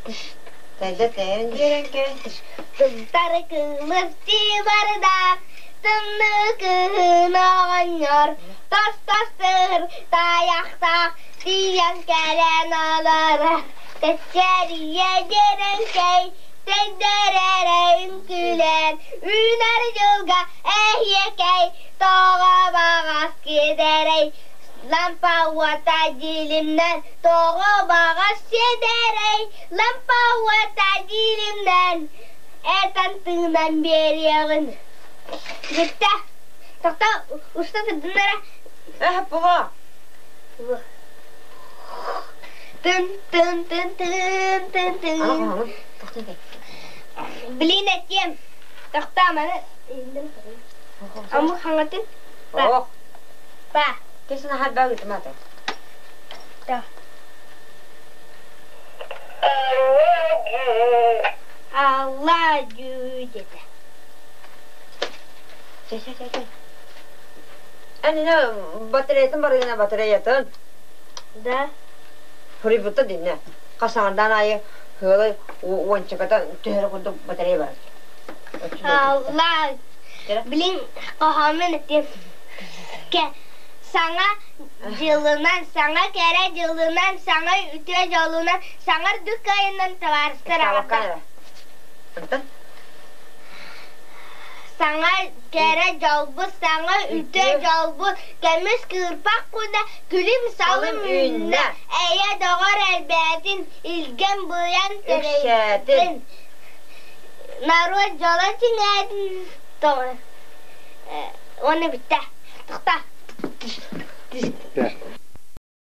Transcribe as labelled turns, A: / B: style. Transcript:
A: Тэдэ-тэйэн диэрэҥкэй.
B: Тымтары кыылыс тимардаах, тымныы кыһын оҕонньор, тос-тос тыыр тайахтаах, тиийэн кэлэн олорор. Тэччэрийэ диэрэҥкэй, тэйдэрэрэ үҥкүүлээн, үүнэр дьылга эһиэкэй, тоҕо баҕас киэдэрэй, лампа уота дьилимнэн, тоҕо баҕас сиэдэрэй, лампа уота дьилимнэн, этэн тыынан биэриэҕин. Бүттэ. Тохто уста сырдыннара.
A: Э, була.
B: Тын тын тын тын тын тын. Блин, этиэм. Тохтоо маны. Амы хаҥатын.
A: Ох.
B: Па.
A: Кесин хабба гытмата.
B: Да. Алла дүү диэтэ.
A: Чэ, чэ, чэ, чэ. Әніне батареятын барыгына батареятын.
B: Да.
A: Фурибута динне. Хасаандан айы хыалы уончаката түһэрэ курдук батарея бар.
B: Алла. Блин, хоһоомун этим. Саҥа дьылынан, саҥа кэрэ дьылынан, саҥа үтүө дьолунан, саҥа үрдүк кыайынан табаарыстар аҕата. Саҥа кэрэ дьолбут, саҥа үтүө дьолбут, көмүс кыырпах куна, күлүм-салым үүннэ, эйэ доҕор элбээтин, илгэн быйан тэрэйдин, норуот дьоло чиҥээтин, уонна бүттэ. Тохтоо.
C: Бүттэ.